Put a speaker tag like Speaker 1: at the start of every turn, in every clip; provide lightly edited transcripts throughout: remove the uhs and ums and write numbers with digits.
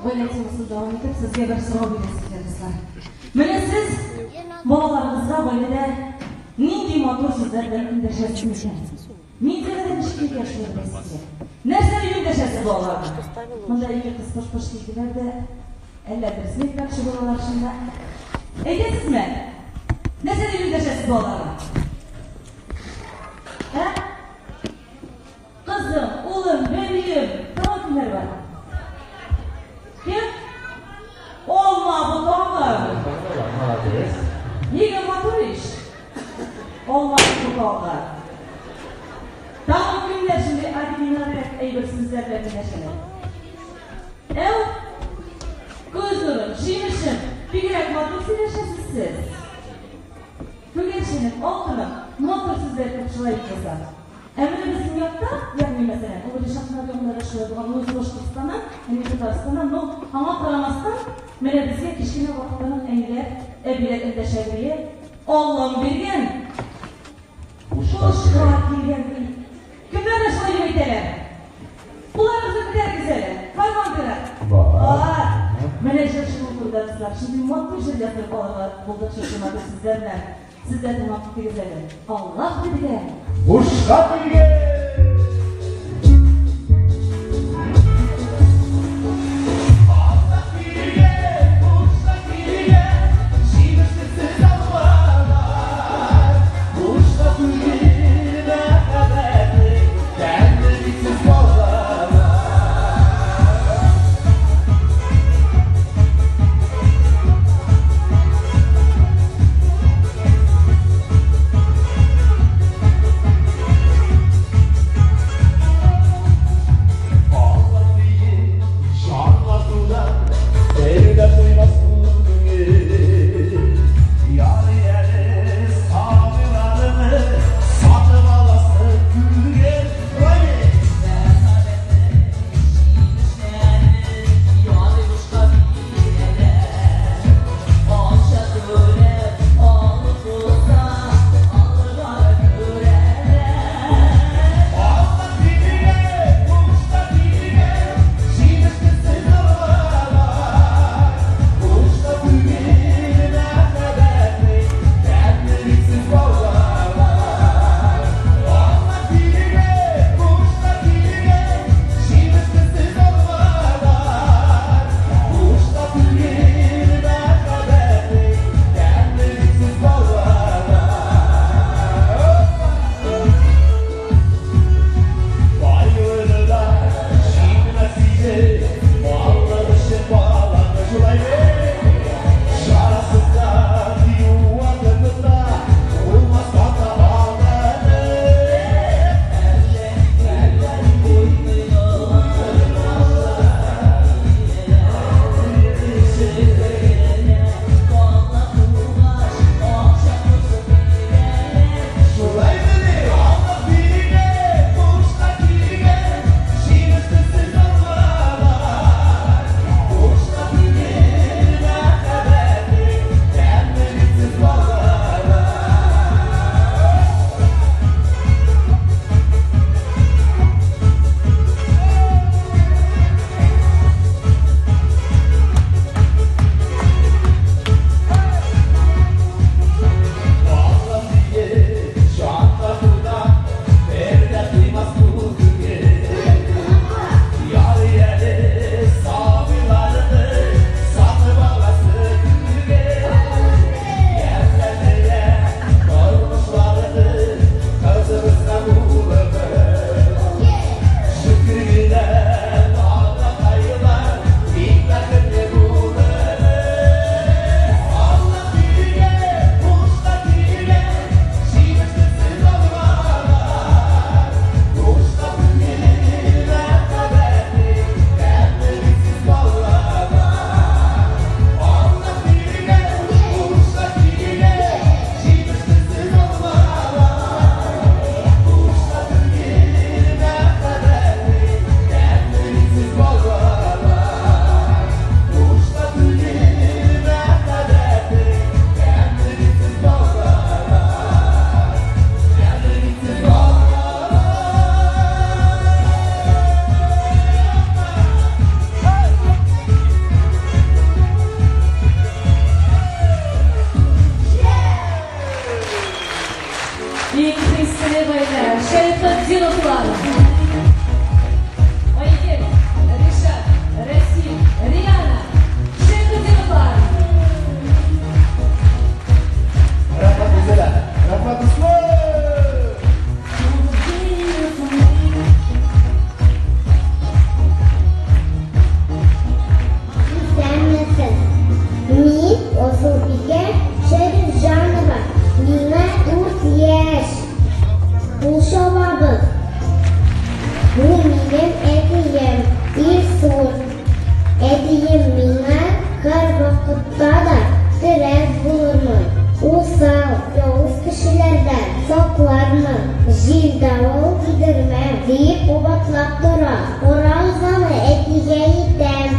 Speaker 1: Гаилә темасын дәвам итеп, сезгә бер сорау бирәсе килә, дуслар. Менә сез балаларыгызга гаиләдә нинди матур сүзләр белән эндәшәсез микән? Нинди генә ничек микән шулай беләсез килә? Нәрсә дип эндәшәсез балаларга? Монда ике кыз пыш-пыш килделәр дә, әллә дөресен әйтмәкче булалар шунда. Әйтәсезме? Нәрсә дип эндәшәсез балаларга? Ә? Кызым, улым, бәбием, тагын кемнәр бар? Кем? Алма ботагы.
Speaker 2: Молодец.
Speaker 1: Нигә матур ич? Алма ботагы. Тагын кемнәр шундый оригинальрәк әйбер сүзләр белән эндәшәләр? Әү? Күз нурым, җимешем, бигрәк матур сөйләшәсез сез. Күгәрченем, алтыным, матур сүзләр күп шулай бит, дуслар. Ә менә безнең якта, ягъни мәсәлән, ул Ришатның ягында да шулай булган, ул үзе Башкортстаннан, ә мин Татарстаннан, но аңа карамастан, менә безгә кечкенә вакыттан ук әниләр, әбиләр эндәшә бие, Аллам биргән,
Speaker 2: Бушка
Speaker 1: бушка килгән ди. Кемнәр дә шулай дип әйтәләр? Кулларыгызны күтәрегез әле. Бармы андыйлар?
Speaker 2: Бар.
Speaker 1: Бар. Менә җыр шул турыда, дуслар. Шундый матур җыр яздырып алырга булдык шушы матур сүзләр белән. Сез дә тыңлап китегез әле. Аллаһ биргән.
Speaker 2: Бушка биргән. Аллаһ биргән, бушка килгән, җимешсез алмалар. Бушка түгел мәхәббәтең, тәмле бит сез балалар.
Speaker 3: атлап тора. Карагыз аны, әтигә әйтәм.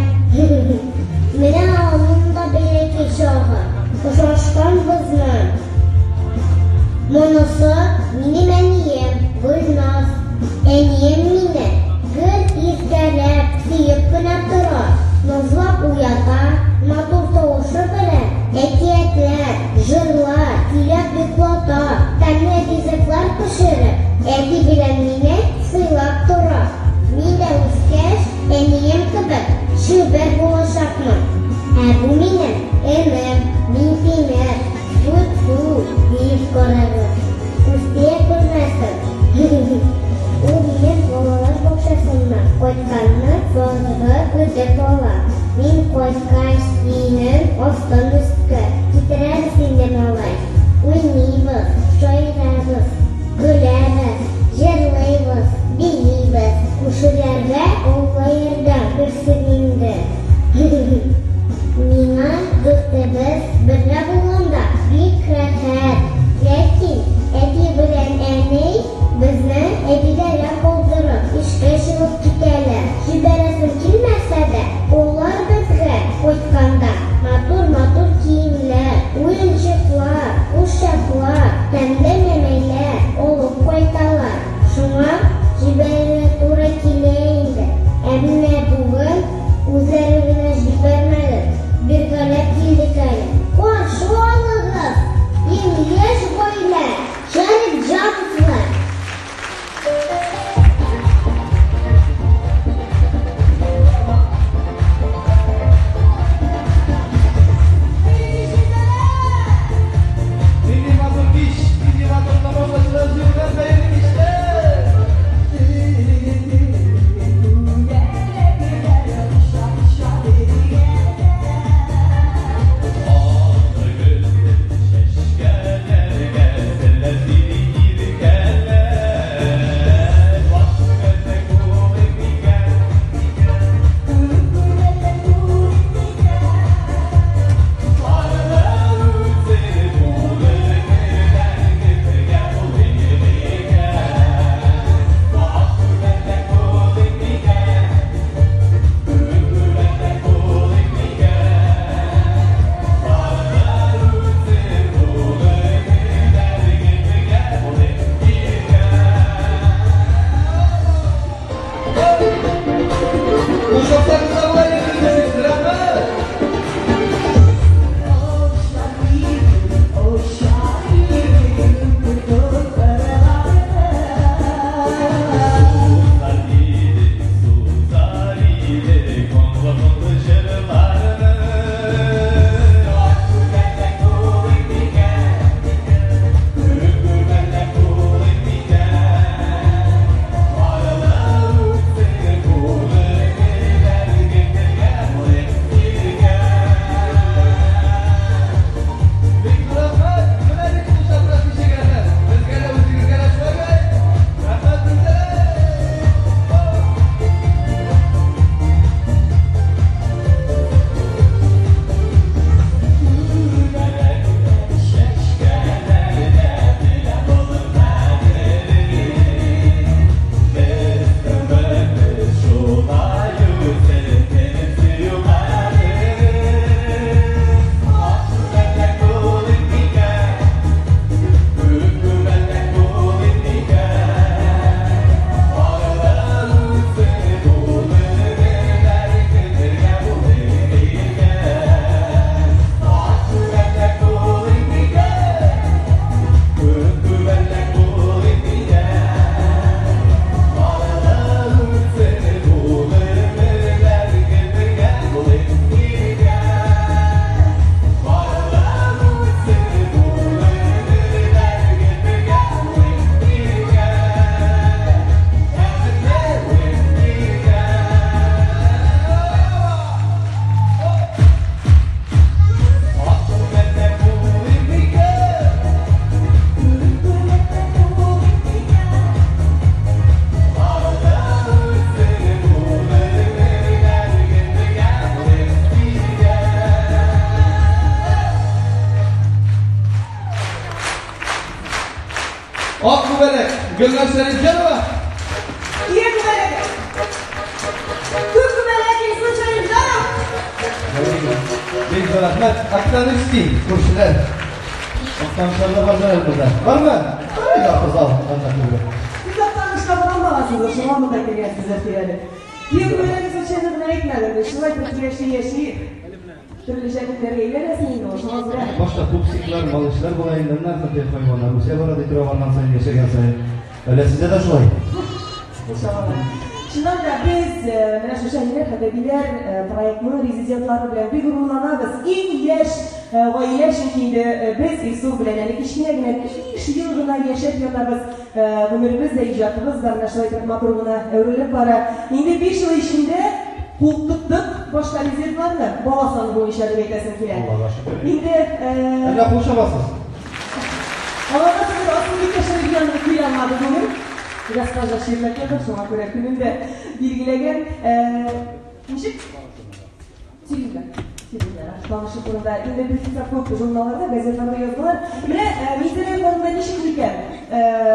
Speaker 3: Менә аның да бәләкәй чагы. Очрашканбызмы? Монысы минем әнием, Гөлназ. Әнием мине гел иркәләп, сөеп кенә тора. Назлап уята, матур тавышы белән әкиятләр, җырлар көйләп йоклата, тәмле ризыклар пешереп, әти белән мине сыйлап тора. Мин дә үскәч, әнием кебек чибәр булачакмын. Ә бу минем энем, Минтимер. Тфү-тфү, диеп карагыз. Күз тия күрмәсен. Ул минем балалар бакчасыннан кайтканны зарыгып көтеп ала. Мин кайткач, өйнең астын өскә китерәбез инде, малай. Уйныйбыз, шаярабыз, көләбез, җырлыйбыз, биибез. Күршеләргә Алла ярдәм бирсен инде. Миңа дүртебез бергә булганда бик рәхәт. Ләкин әти белән әни безне әбиләргә калдырып, эшкә чыгып китәләр. Җибәрәсем килмәсә дә, алар безгә кайтканда матур-матур киемнәр, уенчыклар, курчаклар, тәмле мәмәйләр алып кайталар. Шуңа җибәрергә туры килә инде. Ә менә бүген үзләре генә җибәрмәде, бергәләп килдек әле. Каршы алыгыз, иң яшь гаилә, Шәрипҗановлар!
Speaker 2: Нинди матур кич, нинди матур тамашачылар җыелган хәерле кичләр! Кушылсагыз да болай бетермәсез, рәхмәт! Бик зур рәхмәт! Менә бит кулчак белән ничек рәхәт! Безгә дә, үзегезгә дә шулай бит! Рәхмәт сезгә! Ак күбәләк, Гөлназ Шәрифҗанова.
Speaker 1: Кия күбәләге.
Speaker 2: Зур рәхмәт. Актанышский, күршеләр. Актанышларда бар әле монда. Бармы? Ай, зал, анда түгел.
Speaker 1: Сез Актанышка бара алмагансыз, шуңа монда килгәнсез әле. Кияү күлмәгез случайно гына әйтмәдем. Шулай итеп яши яши төрле җәнлекләргә әйләнәсең инде ул, шуңа күрә.
Speaker 2: Башта пупсиклар, малышлар була инде, аннан хәтта хайваннар үсә бара ди торганнан саен, яшәгән саен. Әллә сездә дә шулай?
Speaker 1: Иншалла. Чыннан да без менә шушы Әниләр һәм әбиләр проектының резидентлары белән бик горурланабыз. Иң яшь гаилә, чөнки инде без Илсур белән әле кечкенә генә 5 ел гына яшәп ятабыз. Гомеребез дә, иҗатыбыз да менә шулай итеп матур гына әверелеп бара. Инде 5 ел эчендә куып тоттык башка резервларны, бала саны буенча дип әйтәсем килә.
Speaker 2: Аллага шөкер.
Speaker 1: Инде
Speaker 2: Әллә кул чабасыз?
Speaker 1: Аллага шөкер, Асылбикә Шәрифҗанова килә алмады бүген. Госпожа Ширмәкәтов, шуңа күрә көнен дә билгеләгән. Ничек? Телевизор. Телевизор. Танышы турында инде бихисап күп журналларда, газетларда яздылар. Менә Минзәлә якларында ничек микән?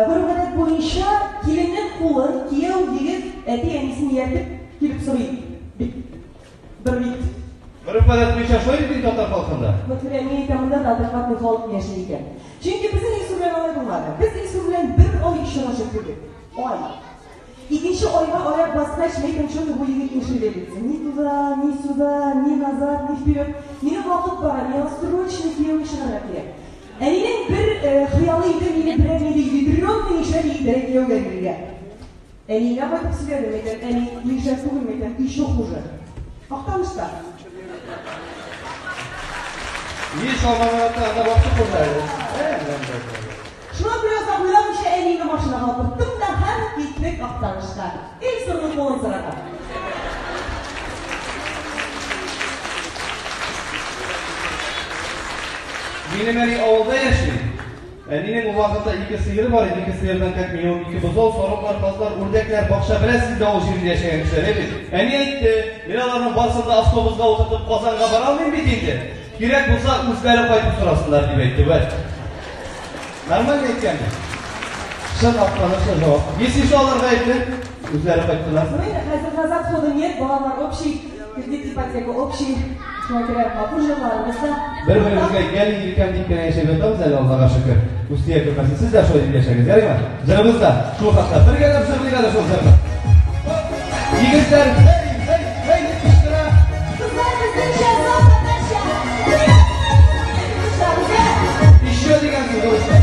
Speaker 1: Гореф-гадәт буенча киленнең кулын кияү егет әти-әнисен ияртеп килеп сорый бит. Бер бит.
Speaker 2: Гореф-гадәт буенча шулай бит инде татар халкында.
Speaker 1: Вот менә мин әйтәм, монда да адекватный халык яши икән. Чөнки безнең Илсур белән алай булмады. Без Илсур белән бер ай очрашып йөрдек. Ай. Икенче айга аяк баскач, мәйтәм, что-то бу егет не шевелится. Ни туда, ни сюда, ни назад, ни вперед. Минем вакыт бара, миңа срочно кияүгә чыгарга кирәк. Әнинең бер хыялы иде, мине берәр нинди ядрёный мишәр егетләргә кияүгә бирергә. Әниемә кайтып сөйләдем, мәйтәм, әни, мишәр түгел, мәйтәм, еще хуже. Актанышта.
Speaker 2: Еш алмаганнар анда бакчы хуже әле.
Speaker 1: Шуңа күрә озак уйламыйча әниемне машинага утырттым да һәм киттек Актанышка. Илсурның кулын сорарга.
Speaker 2: Минем әни авылда яши. Әнинең ул вакытта ике сыеры бар иде, ике сыердан как минимум ике бозау, сарыклар, казлар, үрдәкләр, бакча, беләсез инде авыл җирендә яшәгән кешеләр, әй бит. Әни әйтте, мин аларның барысын да автобусга утыртып Казанга бара алмыйм бит инде. Кирәк булса, үзләре кайтып сорасыннар, дип әйтте, вәт. Нормально әйткән бит. Чын актанышлы җавап. Если что, алар гаепле, үзләре кайттылар.
Speaker 1: Ну инде хәзер назад хода нет, балалар общий, кредит ипотека общий. Шуңа күрә матур җырларыбыз да.
Speaker 2: Бер-беребезгә гел иркәм дип кенә яшәп ятабыз әле, Аллага шөкер. Күз тия күрмәсен. Сез дә шулай дип яшәгез, ярыймы? Җырыбыз да шул хакта. Бергәләп җырлыйк әле шул җырны. Егетләр, һей, һей, һей дип кычкыра.
Speaker 1: Кызлар безнеңчә, саф татарча.
Speaker 2: Еще дигән сүз урысча.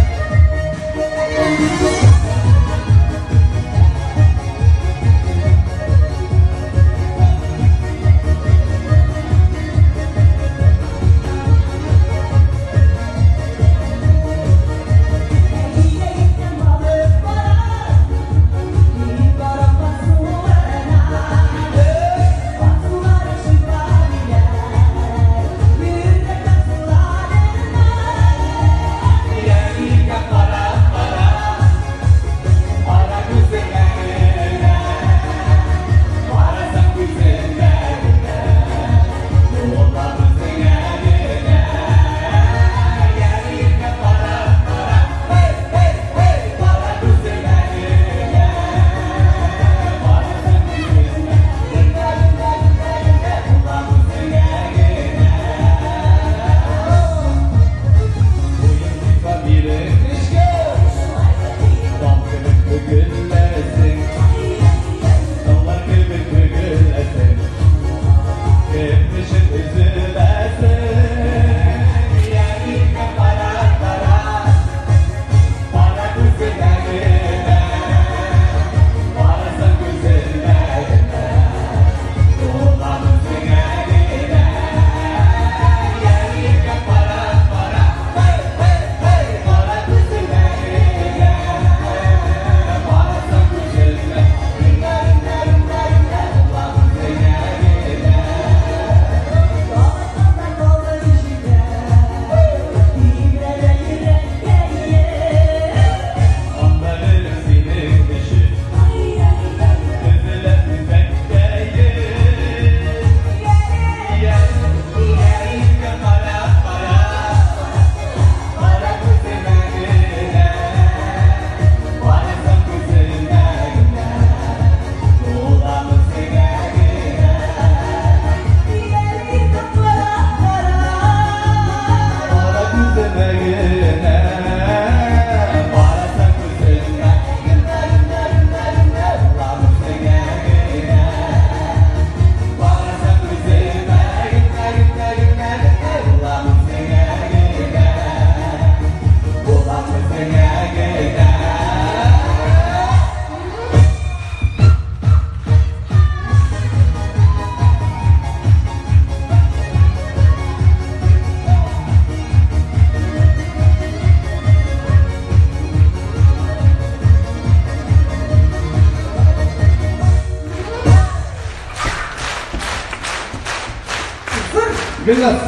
Speaker 2: Гөлназ.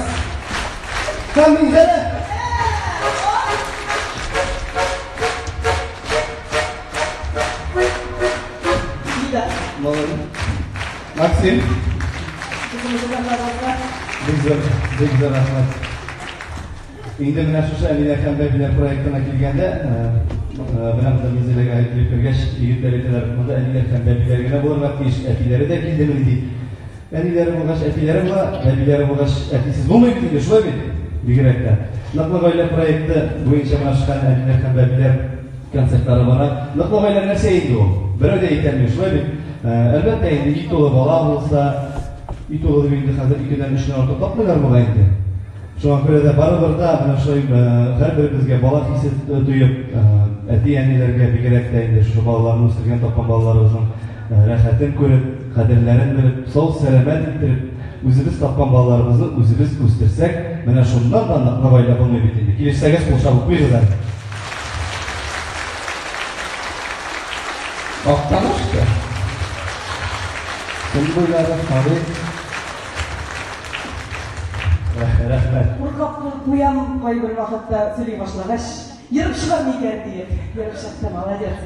Speaker 2: Һәм Минзәлә. Молодец. Максим. Бик зур, бик зур рәхмәт. Инде менә шушы Әминә һәм Бәбиләр проектына килгәндә, менә монда Минзәләгә килеп кергәч, егетләр әйтәләр, монда әниләр һәм бәбиләр генә булырга тиеш, әтиләре дә килдеме ди. Әниләре булгач, әтиләре була, бәбиләре булгач, әтисез булмый бит инде, шулай бит? Бигрәк тә. Ныклы гаилә проекты буенча менә чыккан әниләр һәм бәбиләр концертлары бара. Ныклы гаилә нәрсә инде ул? Берәү дә әйтә алмый, шулай бит? Әлбәттә инде, өй тулы бала булса, өй тулы дип инде хәзер икедән өчтән артык тапмыйлар бугай инде. Шуңа күрә дә барыбер да менә шулай һәрберебезгә бала хисе тоеп, әти-әниләргә бигрәк тә инде шушы балаларны үстергән, тапкан балаларыбызның рәхәтен күреп, кадерләрен белеп, сау-сәламәт иттереп, үзебез тапкан балаларыбызны үзебез үстерсәк, менә шуннан да ныклы гаилә булмый бит инде. Килешсәгез, кул чабып куегыз әле.
Speaker 4: Актаныш та. Көн буйлары тарих.
Speaker 2: Рәхмәт.
Speaker 1: Куркып куям кайбер вакытта сөйли башлагач, ерып чыгар микән диеп. Ерып чыкты, молодец.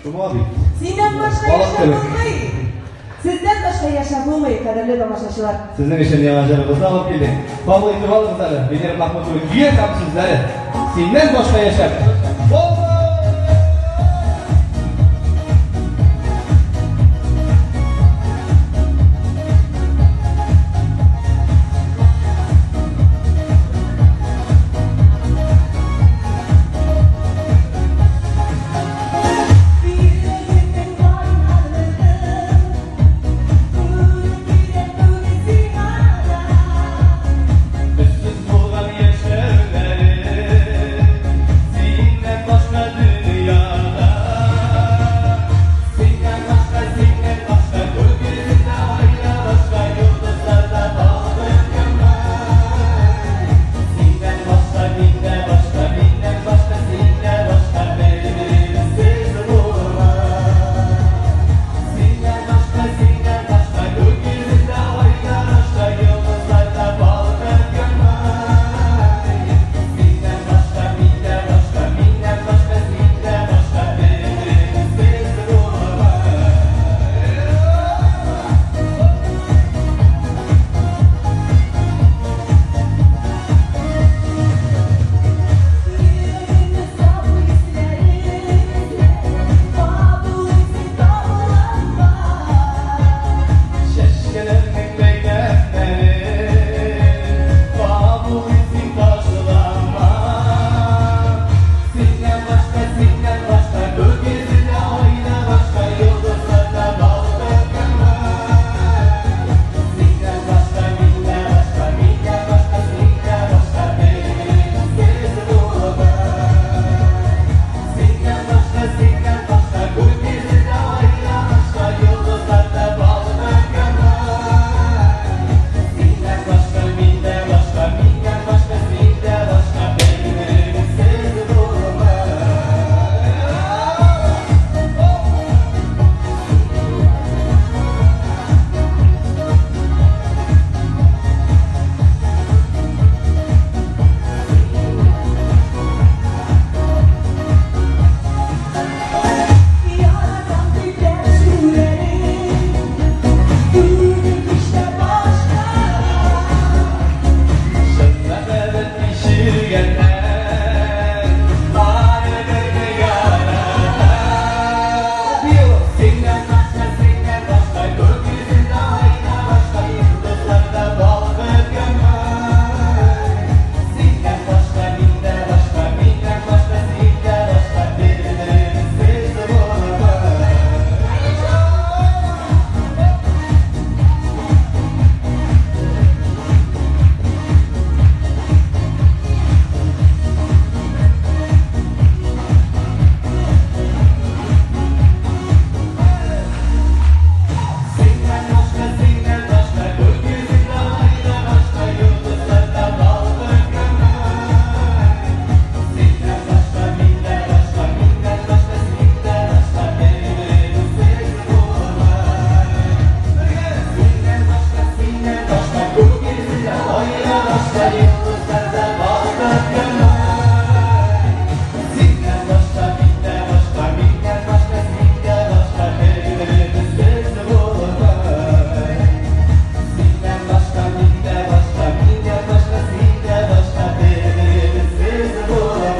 Speaker 2: Шума бит.
Speaker 1: Синнән башка яшәп булмый. Сездән башка яшәп булмый, кадерле тамашачылар.
Speaker 2: Сезнең өчен яңа җырыбызны алып килдек. Кабул итеп алыгыз әле. Венера Махмутова көе һәм сүзләре. Синнән башка яшәп булмый. Өссез булган яшәүләре синнән. Йолдызлар да балкып янмый. Синнән башка, миннән башка, миннән башка, синнән башка бер-беребезсез булмый. Синнән башка, миннән башка, миннән башка, синнән башка бер-беребезсез булмый.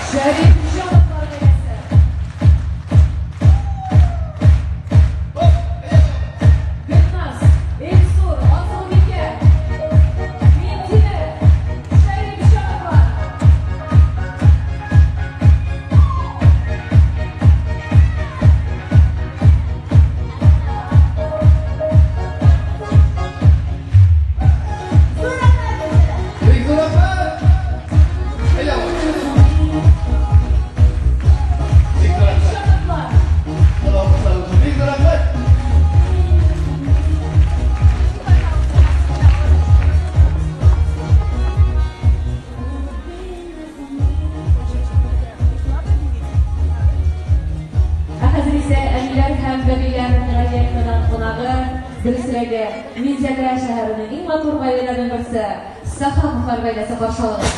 Speaker 1: Шәрифҗановлар гаиләсе. Гөлназ, Илсур, Асылбикә, Минтимер, Шәрифҗановлар.
Speaker 2: Бик зур рәхмәт! Әйдә, бик зур рәхмәт.
Speaker 1: Шәрифҗановлар.
Speaker 2: Аллаһу Бик зур рәхмәт.
Speaker 1: Ә хәзер исә әниләр һәм бәбиләр проектының кунагы, дөресрәге, Минзәлә шәһәренең иң матур гаиләләренең берсе, Сахаповлар гаиләсе каршы алыгыз.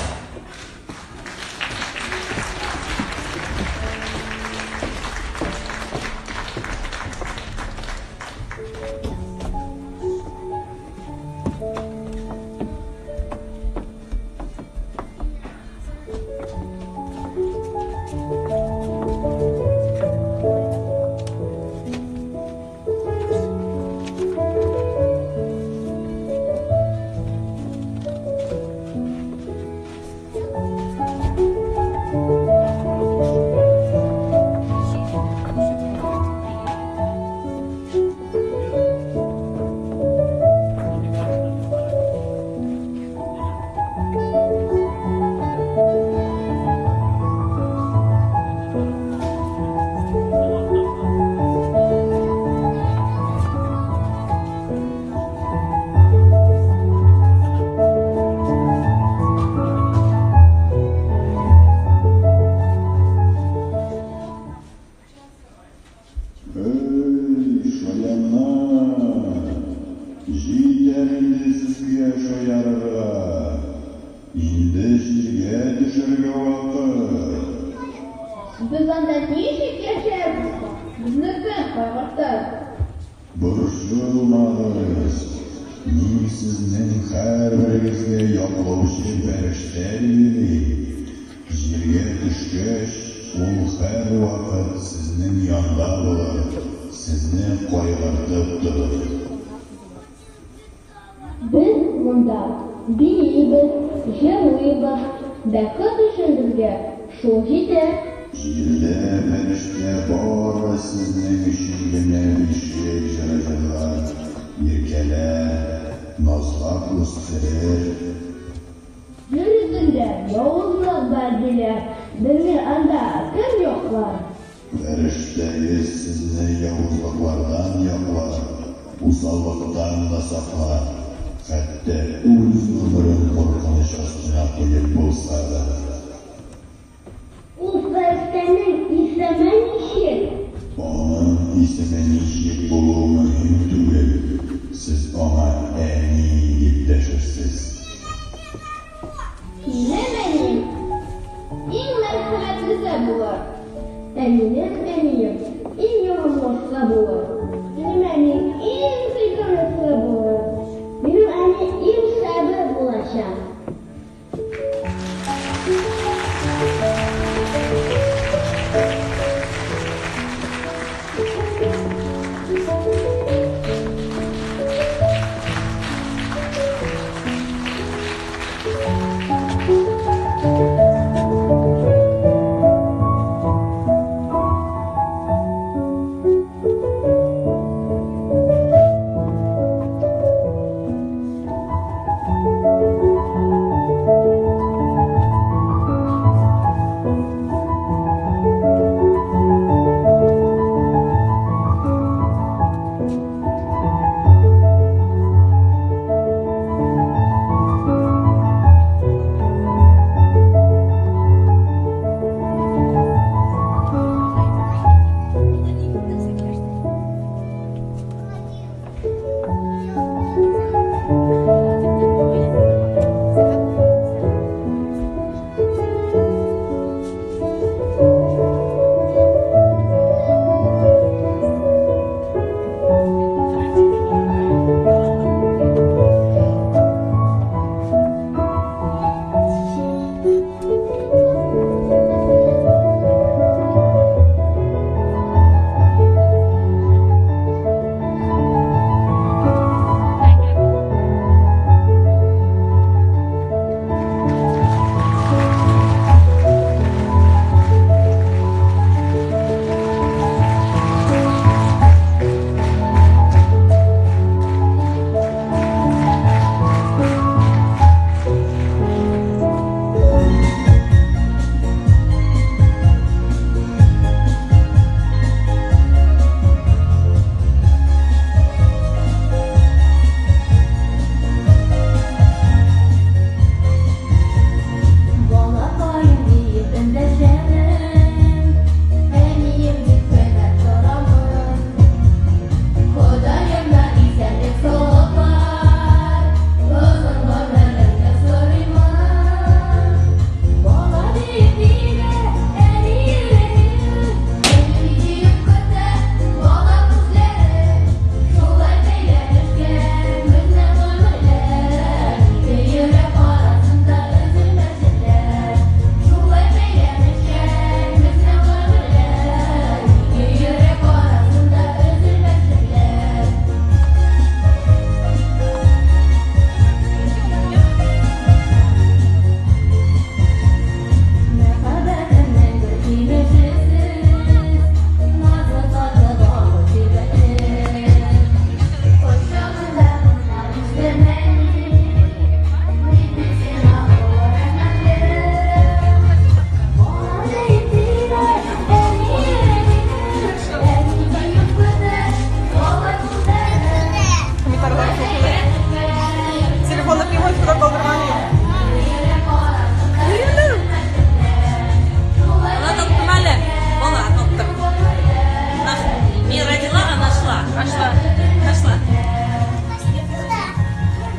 Speaker 5: Эй, шаяннар! Җитәр инде сезгә шаярырга! Инде җиргә төшәргә вакыт.
Speaker 3: Без анда ничек яшәрбез соң? Безне кем кайгыртыр?
Speaker 5: Борчылмагыз, мин сезнең һәрберегезгә яклаучы фәрештә билгелим. Җиргә төшкәч, ул һәрвакыт сезнең янда булыр, сезне кайгыртып торыр.
Speaker 3: Без монда биибез, җырлыйбыз. Бәхет өчен безгә шул җитә.
Speaker 5: Җирдә фәрештә бары сезнең өчен генә бишек җыры җырлар, иркәләр, назлап үстерер.
Speaker 3: Җир йөзендә явызлык бар диләр. Безне анда кем яклар?
Speaker 5: Фәрештәгез сезне явызлыклардан яклар, усаллыктан да саклар, хәтта үз гомерен куркыныч астына куеп булса да.
Speaker 3: Ул фәрештәнең исеме ничек?
Speaker 5: Аның исеме ничек булуы мөһим түгел, сез аңа